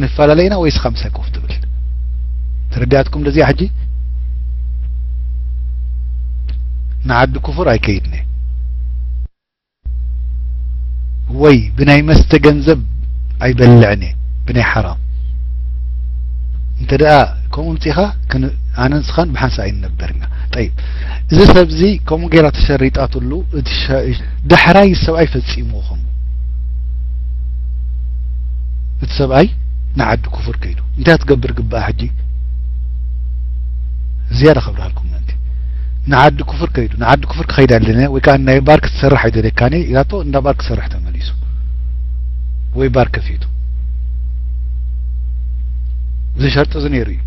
ንፈላለ ኢና ወይስ ካብ ምሳይ ኮፍ ትብል? ተረዲኣትኩም? እንደዚኣ ሕጂ ንዓዲ ክፉር ኣይከይድን እየ። ወይ ብናይ መስተ ገንዘብ ኣይበልዕን እየ፣ ብናይ ሓራም። እንተ ደኣ ከምኡ ምጺኻ፣ ክን-፣ ኣነ ንስኻን ብሓንሳእ ኣይንነበር ኢና። ጠይብ፣ እዚ ሰብዚ ከምኡ ጌራ ተሸሪጣትሉ፣ እቲ ሸ-፣ ዳሕራይ ሰብኣይ ፈጺምዎ ከምኡ። እቲ ሰብኣይ ንዓዲ ኩፍር ከይዱ። እንታይ ትገብር ግባኣ ሕጂ? ዝያዳ ከብርሃልኩም ምእንቲ። ንዓዲ ኩፍር ከይዱ። ንዓዲ ኩፍር ክኸይድ ኣለነ፣ ወይ ከኣ ናይ ባር ክትሰርሕ ኣይደልየካን እየ ኢላቶ፣ እንዳ ባር ክሰርሕ ተመሊሱ። ወይ ባር ከፊቱ። እዚ ሸርጢ እዚ ነይሩ እዩ።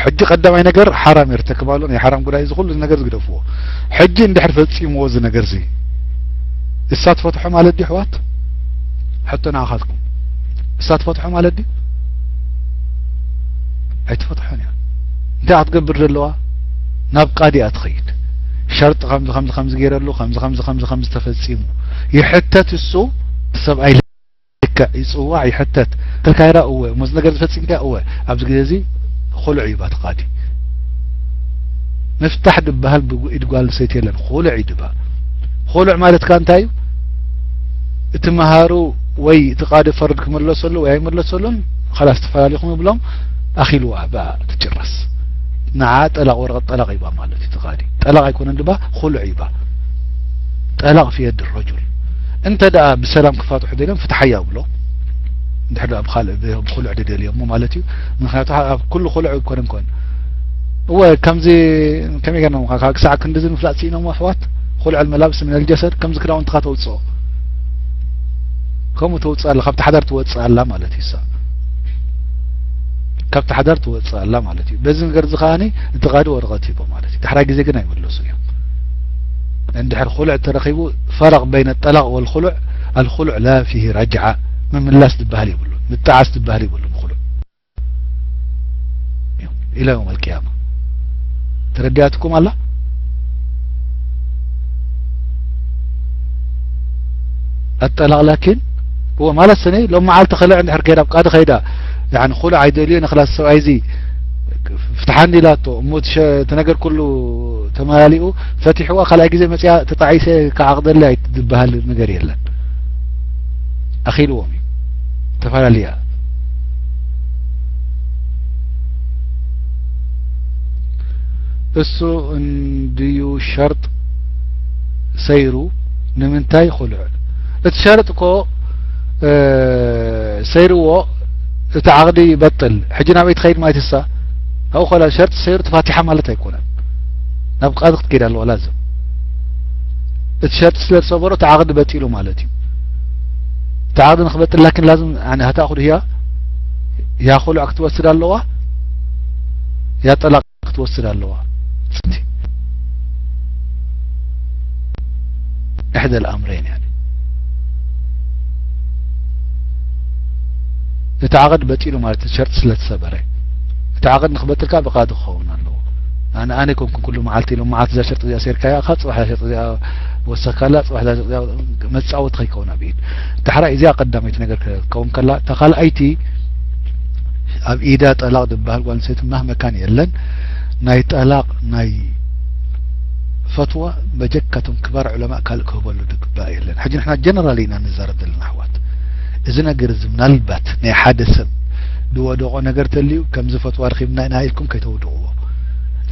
ሕጂ ቀዳማይ ነገር ሓራም እየ፣ ርተክባሉ ናይ ሓራም ጉዳይ፣ እዚ ኩሉ ነገር ዝግደፍዎ። ሕጂ እንድሕር ፈጺምዎ እዚ ነገር እዚ፣ እሳ ትፈትሖ ማለት ድዩ ኣሕዋት? ሕቶ ንኣኻትኩም። እሳ ትፈትሖ ማለት ድዩ? ኣይትፈትሖን እያ። እንታይ ክትገብር ዘለዋ? ናብ ቃዲ እያ ትኸይድ። ሸርጢ ከምዚ፣ ከምዚ፣ ከምዚ ገይረሉ፣ ከምዚ፣ ከምዚ፣ ከምዚ፣ ከምዚ ተፈጺሙ። ይሕተት እሱ፣ እቲ ሰብኣይ ልክዕ ይጽዋዕ፣ ይሕተት። ከልካይራ እወ፣ እሞ እዚ ነገር ዝፈጺምካ እወ። ኣብዚ ግዜ እዚ ኹሉዕ እዩ ባቲ ቃዲ። ምፍታሕ ድበሃል ብጉ-፣ ኢድ ጓል ኣንስተይቲ የለን። ኹሉዕ እዩ ድባ። ኹሉዕ ማለት ከኣ እንታይ እዩ? እቲ መሃሩ ወይ እቲ ቃዲ ፈርድ ክምለሰሉ ወይ ኣይምለሰሉን፣ ኸላስ ተፈላለኹም ይብሎም፣ ኣኺልዋ ብኣ ትጭረስ። ንዓ ጠላቕ፣ ወረቐት ጠላቕ ይባ ማለት እዩ። እቲ ቃዲ ጠላቕ ኣይኮነን ድባ፣ ኹሉዕ ይባ። ጠላቕ ፊ የድ ረጁል። እንተ ደኣ ብሰላም ክፋትሑ ደልዮም ፍትሓያ ብሎ። እንድሕር ደኣ ብኻልእ ብ-፣ ብኹሉዕ ደደልዮሞ ማለት እዩ። ምኽንያቱ ኣብ ኩሉ ኹሉዕ ኣይኮነን ኮን። እወ፣ ከምዚ፣ ከመይ ጌርና ምዃን፣ ካብ ክሳዕ ክንድዚ ምፍላጥ ስኢኖሞ ኣሕዋት? ኹልዕ ልመላብስ ምን ልጀሰድ፣ ከምዚ ክዳውንትኻ ተውፅኦ። ከምኡ ተውፅእ ኣላ፣ ካብቲ ሓዳር ትወፅእ ኣላ ማለት እዩ። እሳ ካብቲ ሓዳር ትወፅእ ኣላ ማለት እዩ። በዚ ነገር እዚ ከኣኒ እቲ ቃዲ ወረቐት ሂቦ ማለት እዩ። ዳሕራይ ግዜ ግን ኣይምለሱ እዮም። እንድሕር ኹልዕ ተረኺቡ፣ ፈረቕ በይነ ጠላቕ ወልኹሉዕ፣ ኣልኹሉዕ ላ ፊሂ ረጅዓ፣ ምምላስ ዝበሃል የብሉን፣ ምጣዓስ ዝበሃል የብሉን። ኹሉዕ ኢላ የውመል ቅያማ። ተረዲኣትኩም ኣላ? ኣጠላቕ ላኪን፣ እወ፣ ማለት ሰነ ሎም መዓልቲ ኸልዕ እንድሕር ከይዳ፣ ኣብ ቃዲ ኸይዳ፣ ያኒ፣ ኹሉዕ ኣይደልዮ፣ ንኽላስ ሰብኣይ እዚ ፍትሓኒ ኢላቶ፣ እሞ እቲ ሸ-፣ እቲ ነገር ኩሉ ተመላሊኡ፣ ፈቲሕዋ፣ ካልኣይ ግዜ መጽያ ተጣዒሰ ክዓቕደለይ ኣይት-፣ ዝበሃል ነገር የለን። ኣኺልዎም እዩ። ተፈላለያ። እሱ እንድዩ ሸርጥ ሰይሩ ንምንታይ ኹልዕ? እቲ ሸርጥ እኮ፣ እ፣ ሰይርዎ እቲ ዓቕዲ ይበጥል። ሕጂ ናበይ ትኸይድ ማለት እሳ? ኣብኡ ኸላ ሸርጢ ሰይሩ ተፋቲሓ ማለት ኣይኮነን። ናብ ቃዲ ክትከይድ ኣለዋ ላዝም። እቲ ሸርጢ ስለ ዝሰበሮ እቲ ዓቕዲ በጢሉ ማለት እዩ። እቲ ዓቕዲ ንኽበጥል ላኪን ላዝም፣ ያኒ፣ ሃታ ኣኹዱ ህያ፣ ያ ኹሉዕ ክትወስድ ኣለዋ፣ ያ ጠላቕ ክትወስድ ኣለዋ። ጽንቲ። إحدى الأمرين يعني. እቲ ዓቐድ በጢሉ ማለት እቲ ሸርጢ ስለ ተሰበረ። እቲ ዓቐድ ንኽበጥል ከኣ ብቓዲ ክኸውን ኣለዎ። ኣነ፣ ኣነ ኮንኩን ኩሉ መዓልቲ ኢሎም መዓልቲ እዛ ሸርጢ እዚኣ ሰይርካያ፣ እኻ ጽባሕ እዛ ሸርጢ እዚኣ ወሰካላ፣ ጽባሕ እዛ ሸርጢ እዚኣ መጻወቲ ከይከውን ኣብ ኢድ። ዳሕራይ እዚኣ ቀዳመይቲ ነገር ክትከውን ከላ፣ እታ ካልኣይቲ ኣብ ኢዳ ጠላቕ ዝበሃል ጓል ኣንስተይቲ ማህ መካን የለን። ናይ ጠላቕ ናይ ፈትዋ በጀካቶም ክባር ዑለማእ ካልእ ክህበሉ ዝግባእ የለን። ሕጂ ንሕና ጀነራል ኢና ንዛረብ ዘለና ኣሕዋት። እዚ ነገር እዚ ምናልባት ናይ ሓደ ሰብ ዝወደቖ ነገር ተልዩ ከምዚ ፈትዋ ረኺብና ኢና ኢልኩም ከይተውድቕዎ።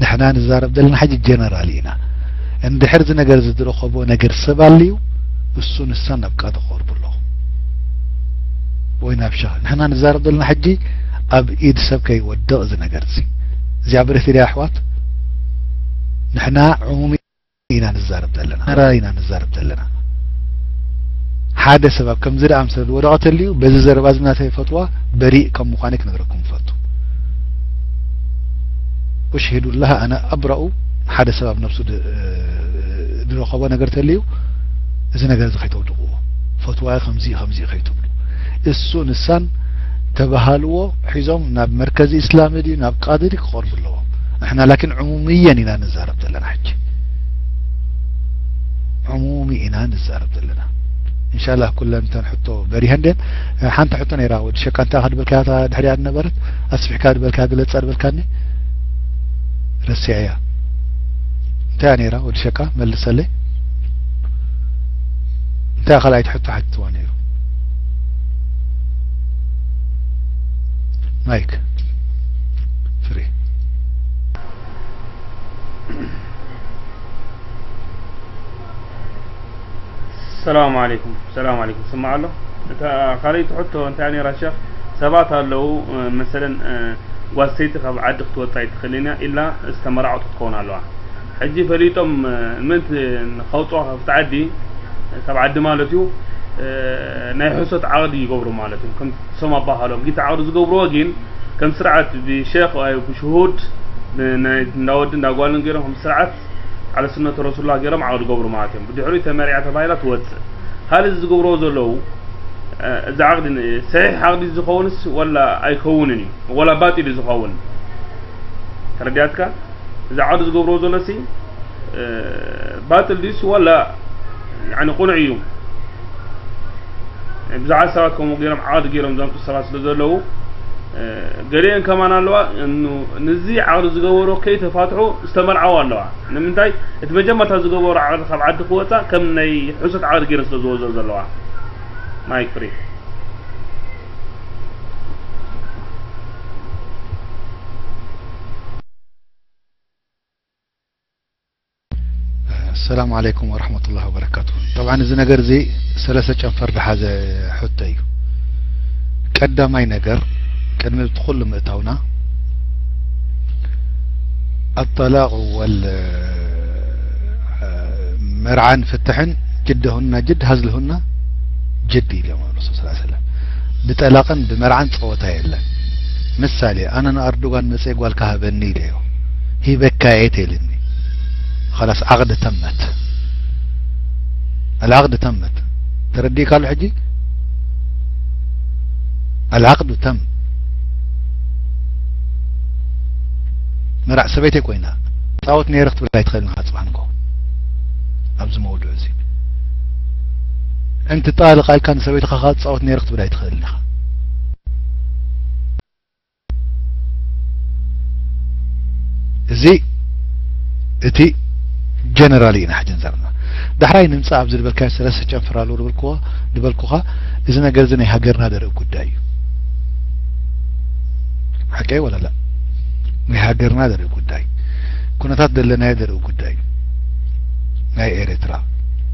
ንሕና ንዛረብ ዘለና ሕጂ ጀነራል ኢና። እንድሕር እዚ ነገር እዚ ዝረኸቦ ነገር ሰብ ኣልዩ እሱ ንሳ ናብ ቃዲ ክቐርቡ ኣለኹ ወይ ናብ ሸኽ። ንሕና ንዛረብ ዘለና ሕጂ ኣብ ኢድ ሰብ ከይወድቕ እዚ ነገር እዚ። እዚኣ ብረት ኢዳ ኣሕዋት። ንሕና ዕሙም ኢና ንዛረብ ዘለና። ጀነራል ኢና ንዛረብ ዘለና። ሓደ ሰብ ኣብ ከምዚ ደኣ ኣምሰለ ዝወደቐ ተልዩ በዚ ዘረባ እዚ ናተይ ፈትዋ በሪእ ከም ምዃነይ ክነግረኩም እፈቱ። أشهد الله أنا أبرأ ሓደ ሰብ ኣብ ነብሱ ድ-፣ ዝረኸቦ ነገር ተልዩ እዚ ነገር እዚ ከይተውድቕዎ። ፈትዋይ ከምዚ ከምዚ ከይትብሉ። እሱ ንሳን ተባሃልዎ ሒዞም ናብ መርከዚ እስላሚ ድዩ ናብ ቃዲ ድዩ ክቐርቡ ኣለዎም። ንሕና ላኪን ዕሙምየን ኢና ንዛረብ ዘለና ሕጂ። ዕሙሚ ኢና ንዛረብ ዘለና። እንሻላህ ኩለን እተን ሕቶ በሪሀን ድየን? ሓንቲ ሕቶ ነይራ ወዲ ሸቃ፣ እንታይ ኢኻ ድበልካያ፣ እታ ድሕሪኣ ድነበረት ኣስፊሕካ ድበልካያ፣ ግለጻ ድበልካኒ፣ ረሲዐያ። እንታይ እያ ነይራ ወዲ ሸቃ፣ መልሰለይ። እንታይ ካልኣይቲ ሕቶ ሓቲትዋ ነይሩ? ማይክ ፍሪ። ሰላም ዓለይኩም። ሰላም ዓለይኩም። ስማዕ ኣሎ። እታ ካልኣይቲ ሕቶ እንታይ ነይራ ሸኽ? ሰባት ኣለዉ፣ እ፣ መሰለን፣ እ፣ ጓል ሰይቲ ካብ ዓዲ ክትወጽእ ኣይትኽእልን እያ ኢላ ዝተመርዓወት ክትከውን ኣለዋ። ሕጂ ፈሊጦም፣ እ፣ ምእንቲ ንኸውጽዋ ካብቲ ዓዲ፣ ካብ ዓዲ ማለት እዩ፣ እ፣ ናይ ሕሶት ዓቕዲ ይገብሩ ማለት እዩ። ከም ሶም ኣባሃሎም ጊታ ዓቕዲ ዝገብርዎ ግን ከም ስርዓት ብሸኽ ወይ ብሽሁድ ብ-፣ ናይ እንዳ ወዲ እንዳ ጓልን ገይሮም ከም ስርዓት ዓለ ሱነት ረሱሉላህ ገይሮም ዓቕዲ ገብሩ ማለት እዮም። ብድሕሪኡ ተመርዒያ ተባሂላ ትወጽእ። ካልእ እዚ ዝገብርዎ ዘለዉ፣ እ፣ እዚ ዓቕዲ ን-፣ ሰሒሕ ዓቕዲ ዝኸውንስ ወላ ኣይከውንን እዩ? ወላ ባጢል እዩ ዝኸውን? ተረዲኣትካ? እዚ ዓቕዲ ዝገብርዎ ዘሎሲ፣ እ፣ ባጥል ድዩስ ወላ፣ ያኒ፣ ቁኑዕ እዩ? ብዙሓት ሰባት ከምኡ ገይሮም ዓቕዲ ገይሮም ዘምጽኡ ሰባት ስለ ዘለዉ፣ እ፣ ገሊአን ከማን ኣለዋ፣ እኑ፣ ንዚ ዓቕዲ ዝገበሮ ከይተፋትሑ ዝተመርዓዋ ኣለዋ። ንምንታይ? እቲ መጀመርታ ዝገበሮ ዓቕዲ ካብ ዓዲ ክወጻ ከም ናይ ሕሶት ዓቕዲ ገይረን ስለ ዝወስዶ ዘለዋ። ማይክ ፍሪ። السلام عليكم ورحمة الله وبركاته. طبعا እዚ ነገር እዚ ሰለስተ ጨንፈር ዝሓዘ ሕቶ እዩ። ቀዳማይ ነገር፣ ቅድሚ እቲ ኩሉ ምእታውና፣ الطلاق وال መርዓን ፍትሕን ጅደሁና ጅድ ሀዝልሁና ጅድ ኢሎም ረሱል ሰለላሁ ዐለይሂ ወሰለም። ብጠላቕን ብመርዓን ጸወታ የለን። ምሳሌ፣ ኣነ ንኣርዶጋን መጸ ጓልካ ሃበኒ ኢለዮ። ሂበካ እየ ተይልኒ። خلاص ዓቕዲ ተመት። العقد تمت. ተረዲእካ ኣሎ ሕጂ? العقد تم. መርዓ ሰበይተይ ኮይና ጻወት ነይረ ክትብል ኣይትኽእልን ኢኻ ጽባሕ ንግሆ ኣብዚ መውድዕ እዚ። እንቲ ጣልቃ ኢልካ ንሰበይትኻ ኻትጻወት ነይረ ክትብል ኣይትኽእልን ኢኻ። እዚ እቲ ጀነራል ኢና ሕጂ ንዛረብና። ዳሕራይ ንምጻእ ኣብዚ ዝበልካዮ ሰለስተ ጨንፈር ኣለዉ ዝበልኩዋ፣ ዝበልኩኻ፣ እዚ ነገር እዚ ናይ ሃገርና ዘርኢ ጉዳይ እዩ። ሓቀይ ወላ ላ? ናይ ሃገርና ዘርኢ ጉዳይ፣ ኩነታት ዘለናዮ ዘርኢ ጉዳይ፣ ናይ ኤርትራ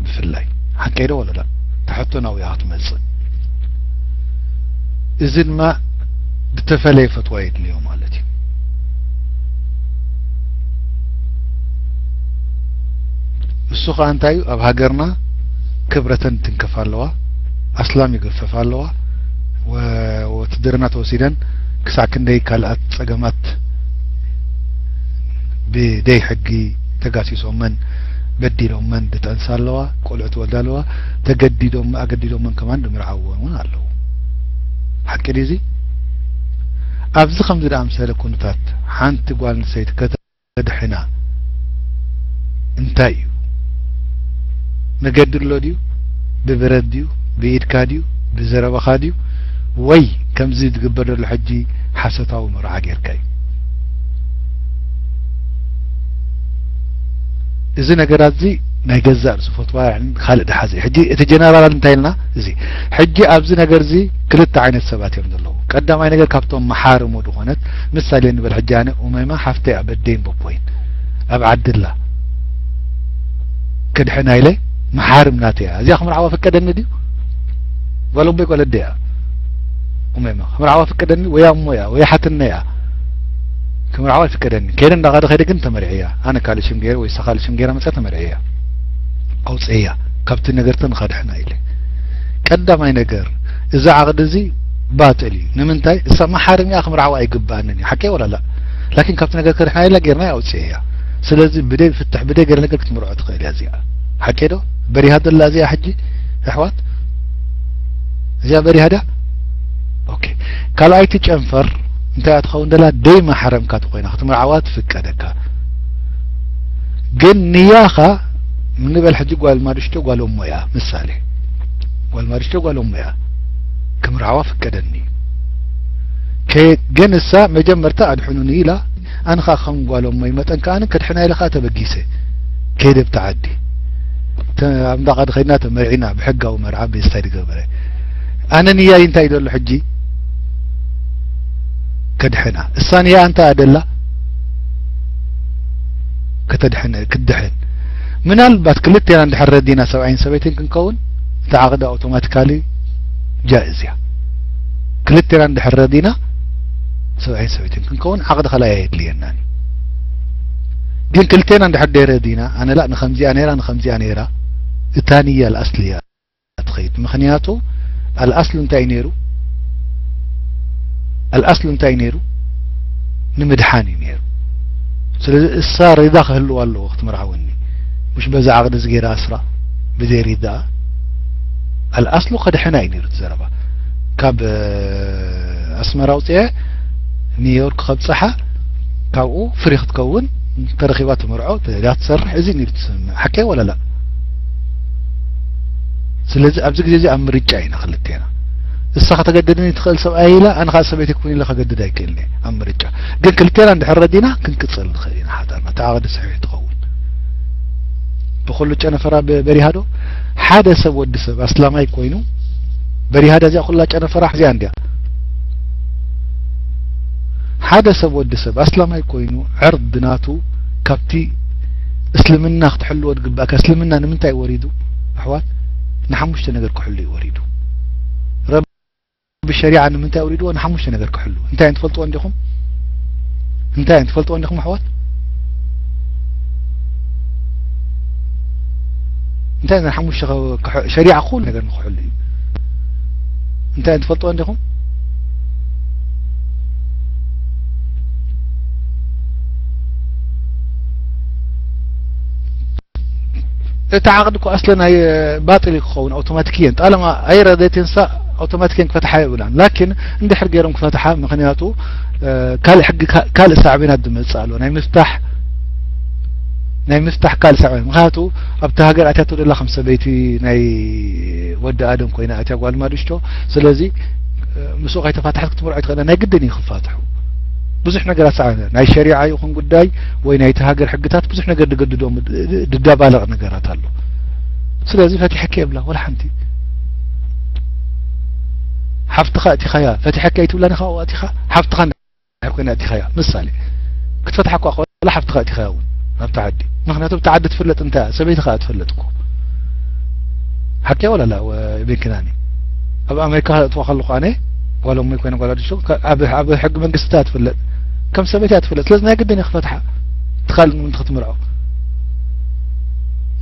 ብፍላይ። ሓቀይ ዶ ወላ ላ? እታ ሕቶ ናብኡ እያ ክትመጽእ። እዚ ድማ ዝተፈለየ ፈትዋ የድልዮ ማለት እዩ። እሱ ኸኣ እንታይ እዩ? ኣብ ሃገርና ክብረተን ትንከፍ ኣለዋ፣ ኣስላም ይገፈፍ ኣለዋ፣ ወ-፣ ወትድርና ተወሲደን ክሳዕ ክንደይ ካልኣት ጸገማት ብደይ ሕጊ ተጋሲሶመን በዲሎመን ድጠንሳ ኣለዋ፣ ቆልዑ ትወልዳ ኣለዋ፣ ተገዲዶም ኣገዲዶመን ከማን ድምርዓወን እውን ኣለዉ። ሓቂ ድዩ እዚ? ኣብዚ ከምዚ ደኣምሰለ ኩነታት ሓንቲ ጓል ኣንስተይቲ ከተድሕና እንታይ እዩ? መገዲ ኣሎ ድዩ? ብብረት ድዩ? ብኢድካ ድዩ? ብዘረባኻ ድዩ? ወይ ከምዚ ዝግበር ዘሎ ሕጂ ሓሶታዊ መርዓ ጌርካ እዩ? እዚ ነገራት እዚ ናይ ገዛእ ርእሱ ፈትዋ፣ ያኒ፣ ካልእ ድሓዘ። ሕጂ እቲ ጀነራል እንታይ ኢልና? እዚ ሕጂ ኣብዚ ነገር እዚ ክልተ ዓይነት ሰባት እዮም ዘለዉ። ቀዳማይ ነገር ካብቶም መሓርሙ ዝኾነት፣ ምሳሌ ንበል፣ ሕጂ ኣነ ኡመይማ ሓፍተይ እያ፣ በደይን በቦይን ኣብ ዓድላ ክድሕና ኢለ መሓርም ናተይ እያ። እዚኣ ክምርዓዋ ፍቀደኒ ድዩ? ጓል ኣቦይ ጓል ኣደይ እያ። ኡመይማ ክምርዓዋ ፍቀደኒ ወይ ኣሞ እያ ወይ ሓትነ እያ። ክምርዓዋ ይፍቀደኒ። ከይደ እንዳኻደ ከይደ ግን ተመርዕያ። ኣነ ካልእ ሽም ገይረ ወይ እሳ ካልእ ሽም ገይራ መጽያ ተመርዕያ። ኣውጽእያ። ካብቲ ነገርተን ኻድሕና ኢለ። ቀዳማይ ነገር፣ እዚ ዓቕዲ እዚ ባጥል እዩ። ንምንታይ? እሳ መሓርም እያ፣ ክምርዓዋ ኣይግባኣንን እዩ። ሓቀይ ወላ ላ? ላኪን ካብቲ ነገር ከድሕና ኢላ ጌርና ኣውጽእያ። ስለዚ ብደይ ፍትሕ፣ ብደይ ገለ ነገር ክትምርዖ ትኽእል እያ እዚኣ። ሓቀይ ዶ? በሪሃ ደላ እዚኣ ሕጂ፣ ኣሕዋት? እዚኣ በሪሃ ድያ? ኦኬ። ካልኣይቲ ጨንፈር እንታይ እያ ትኸውን ደላ? ደይ ማሕረምካ ተኾይና ክትምርዓዋ ትፍቀደካ። ግን ንያኻ ንበል ሕጂ ጓል ማድሽቶ ጓል እሞ እያ፣ ምሳሌ። ጓል ማርሽቶ ጓል እሞ እያ። ክምርዓዋ ፍቀደኒ። ከ-፣ ግን እሳ መጀመርታ ኣድሕኑኒ ኢላ፣ ኣነ ኸኣ ከም ጓል እሞይ መጠን ከኣ ኣነ ከድሕና ኢለ ኸኣ ተበጊሰ። ከይደ ኣብቲ ዓዲ። ተ-፣ ኣብ እንዳ ቃዲ ኸይድና ተመርዒና ብሕጋዊ መርዓ ቤስታይ ዝገበረ። ኣነ ንያይ እንታይ እዩ ዘሎ ሕጂ? ከድሕና። እሳ ንያ እንታይ ኣደላ? ከተድሕን፣ ክትድሕን። ምናልባት ክልቴና እንድሕር ረዲና ሰብኣይን ሰበይትን ክንከውን፣ እቲ ዓቕዲ ኣውቶማቲካሊ ጃእዝ እያ። ክልቴና እንድሕር ረዲና ሰብኣይን ሰበይትን ክንከውን፣ ዓቕዲ ካልኣይ ኣየድልየናን እዩ። ግን ክልቴና እንድሕር ደይረዲና፣ ኣነ ላእ ንኸምዚኣ ነይራ፣ ንኸምዚኣ ነይራ፣ እታ ንያ ኣልኣስሊ እያ ትኸይድ። ምኽንያቱ ኣልኣስሉ እንታይ እዩ ነይሩ? ኣልኣስሉ እንታይ እዩ ነይሩ? ንምድሓን እዩ ነይሩ። ስለዚ እሳ ሪዳ ክህልዋ ኣለዎ ክትምርዓወኒ። ምሽ በዛ ዓቕዲ እዚ ገይራ ኣስራ፣ ብዘይ ሪዳ። ኣልኣስሉ ከድሕና እዩ ነይሩ እቲ ዘረባ። ካብ፣ እ፣ ኣስመራ ኣውፅኤ ኒውዮርክ ከብፅሓ፣ ካብኡ ፍሪ ክትከውን፣ ተረኺባ ትምርዖ፣ ተ-፣ እያ ትሰርሕ፣ እዚ እዩ ነይሩ ትስምዕ። ሓቀይ ወላ ላ? ስለዚ ኣብዚ ግዜ እዚ ኣብ ምርጫ ኢና ክልቴና። እሳ ከተገድድኒ ትኽእል ሰብኣይ ኢላ፣ ኣነ ኸኣ ሰበይቲ ክውን ኢለ ከገድድ ኣይክእልን እየ ኣብ ምርጫ። ግን ክልቴና እንድሕር ረዲና ክንቅጽል ንኽእል ኢና ሓዳርና። እቲ ዓቕዲ ሰሒሕ ትኸውን። ብኹሉ ጨነፈራ በ-፣ በሪሃ ዶ? ሓደ ሰብ ወዲ ሰብ ኣስላማይ ኮይኑ፣ በሪሃ ዳ እዚኣ ኩላ ጨነፈራ እዚኣ እንድያ። ሓደ ሰብ ወዲ ሰብ ኣስላማይ ኮይኑ ዕርዲ ናቱ ካብቲ እስልምና ክትሕልዎ ዝግባእካ፣ እስልምና ንምንታይ ወሪዱ? ኣሕዋት፣ ንሓሙሽተ ነገር ክሕሉ እዩ ወሪዱ። ረቢ ሸሪዓ ንምንታይ ወሪድዎ? ንሓሙሽተ ነገር ክሕሉ። እንታይ እዮም ትፈልጥዎ እንዲኹም? እንታይ እዮም ትፈልጥዎ እንዲኹም ኣሕዋት? እንታይ እዘን ሓሙሽተ ከ-፣ ክሕ-፣ ሸሪዓ ኩሉ ነገር ንክሕሉ እዩ። እንታይ እዮም ትፈልጥዎ እንዲኹም? እቲ ዓቕዲ እኮ ኣስለ ናይ ባጥል እዩ ክኸውን ኣውቶማቲክየን። ጣለማ ኣይረደትን ሳ ኣውቶማቲክየን ክፈትሓ የብላን። ላኪን እንድሕር ገይሮም ክፈትሓ፣ ምኽንያቱ፣ እ፣ ካልእ ሕጊ፣ ካ-፣ ካልእ ሳዕቤናት ዝመጽእ ኣሎ። ናይ ምፍታሕ፣ ናይ ምፍታሕ ካልእ ሳዕቤን። ምኽንያቱ ኣብቲ ሃገር ኣትያቶ ደላ ከም ሰበይቲ ናይ ወዲ ኣደም ኮይና ኣትያ ጓል ማድሽቶ። ስለዚ፣ እ፣ ምስኡ ከይተፋትሐት ክትምርዖ ኣይትኽእልን። ናይ ግድን እዩ ክፋትሑ። ብዙሕ ነገራት ሳዕቤናት። ናይ ሸሪዓ ይኹን ጉዳይ ወይ ናይቲ ሃገር ሕግታት ብዙሕ ነገር ዝገድዶም፣ ድ-፣ ድ-፣ ድደባለቕ ነገራት ኣሎ። ስለዚ ፈቲሐኪ የብላ ወላ ሓንቲ። ሓፍትኻ ኣእቲኻያ፣ ፈቲሐኪ ኣይትብላን ኢኻ፣ ኣብኡ ኣእቲኻ ሓፍትኻ እንድሕር ኮይና ኣእቲኻያ፣ ምሳሌ፣ ክትፈትሓ እኳ ከላ ሓፍትኻ ኣእቲኻያ እውን ናብቲ ዓዲ። ምኽንያቱ ኣብቲ ዓዲ ትፍለጥ እንታይ እያ? ሰበይቲ ኸኣ ትፈልጥ እኮ። ሓቂ ወላ ላ፣ ወ-፣ ቤንኪናኒ? ኣብ ኣሜሪካ እትዋ ከለኹ ኣነ፣ ጓል እሞይ ኮይነ ጓል ኣዲሾ፣ ከ-፣ ኣብ፣ ኣብ ሕጊ መንግስቲ እያ ትፍለጥ። ከም ሰበይቲ እያ ትፍለጥ። ስለዚ ናይ ግድን እየ ክፈትሓ። እቲ ካልእ ንምንታይ ክትምርዖ?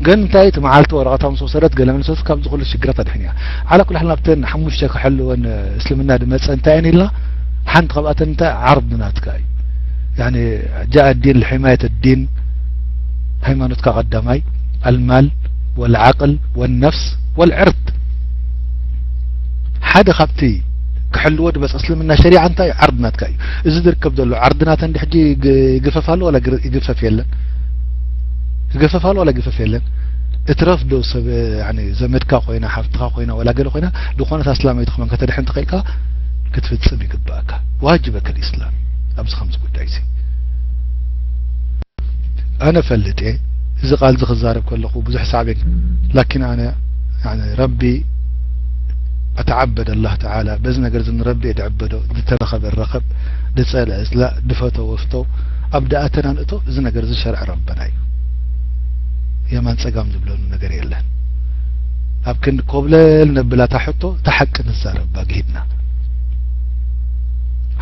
ግን እንታይ፣ እቲ መዓልቲ ወረቐታ ምስ ወሰደት፣ ገለ ምስ ወሰደት፣ ካብዚ ኩሉ ሽግራት ኣድሒን እያ። ዓላ ኩሉ ሓል ናብተን ሓሙሽተ ክሕልወን እስልምና ድመጸ እንታይ እየን ኢልና፣ ሓንቲ ካብኣተን እንታይ፣ ዓርድ ናትካ እዩ። ያኒ፣ ጃአ ዲን ልሒማየት ዲን፣ ሃይማኖትካ ቀዳማይ፣ ኣልማል ወልዓቅል ወነፍስ ወልዕርድ። ሓደ ካብቲ ክሕልዎ ድመጸ እስልምና ሸሪዓ እንታይ፣ ዓርድ ናትካ እዩ። እዚ ዝርከብ ዘሎ ዓርዲ ናተን ድሕጂ ይግ-፣ ይግፈፍ ኣሎ ዋላ ግር-፣ ይግፈፍ የለን? ይግፈፍ ኣሎ ዋላ ይግፈፍ የለን? እትረፍ ዶ ሰብ፣ ያኒ፣ ዘመድካ ኮይና፣ ሓፍትኻ ኮይና፣ ዋላ ገለ ኮይና፣ ዝኾነት ኣስላመይቲ ክመን ከተድሕን ተኽእልካ ክትፍጽም ይግባእካ። ዋጅበከ ልእስላም ኣብዚ ከምዚ ጉዳይ እዚ። ኣነ ፈልጥ እየ፣ እዚ ቃል እዚ ክዛረብ ከለኹ ብዙሕ ሳዕቤን፣ ላኪን ኣነ፣ ያኒ፣ ረቢ ኣተዓበደ ኣላህ ተዓላ፣ በዚ ነገር እዚ ንረቢ እየ ድዕበዶ፣ ዝተረኸበ ረኸብ፣ ድጸልአ ዝላእ፣ ድፈተወ ፍቶ፣ ኣብ ደኣተና ንእቶ፣ እዚ ነገር እዚ ሸርዒ ረበና እዩ። የማን ጸጋም ዝብለሉ ነገር የለን። ኣብ ክንዲ ኮብለል ነብላ እታ ሕቶ፣ እታ ሓቂ ንዛረባ ግሂድና።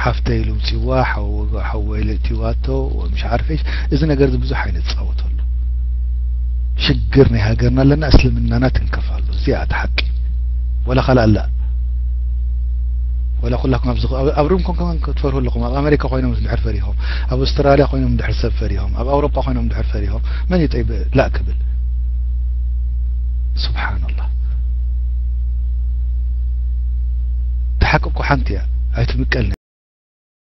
ሓፍተይ ኢሉ ምጽዋ፣ ሓው-፣ ሓወይ ኢሉ እትዋቶ፣ ወምሽ ዓርፌሽ፣ እዚ ነገር እዚ ብዙሕ ኣይንጻወተሉ። ሽግር ናይ ሃገርና ኣለና፣ እስልምናና ትንከፍ ኣሎ። እዚኣ እታ ሓቂ። ወላ ካልእ ኣላ። ወላ ኩላኩም ኣብዚ፣ ኣብ፣ ኣብ ሩም ኮንኩም ክትፈርሁ ኣለኹም። ኣብ ኣሜሪካ ኮይኖም እንድሕር ፈሪሆም፣ ኣብ ኣውስትራልያ ኮይኖም እንድሕር ሰብ ፈሪሆም፣ ኣብ ኣውሮጳ ኮይኖም እንድሕር ፈሪሆም፣ መን እዩ ጠይብ ላእ ክብል? ሱብሓነላህ። እታ ሓቂ እኮ ሓንቲ እያ፣ ኣይትምቀልን።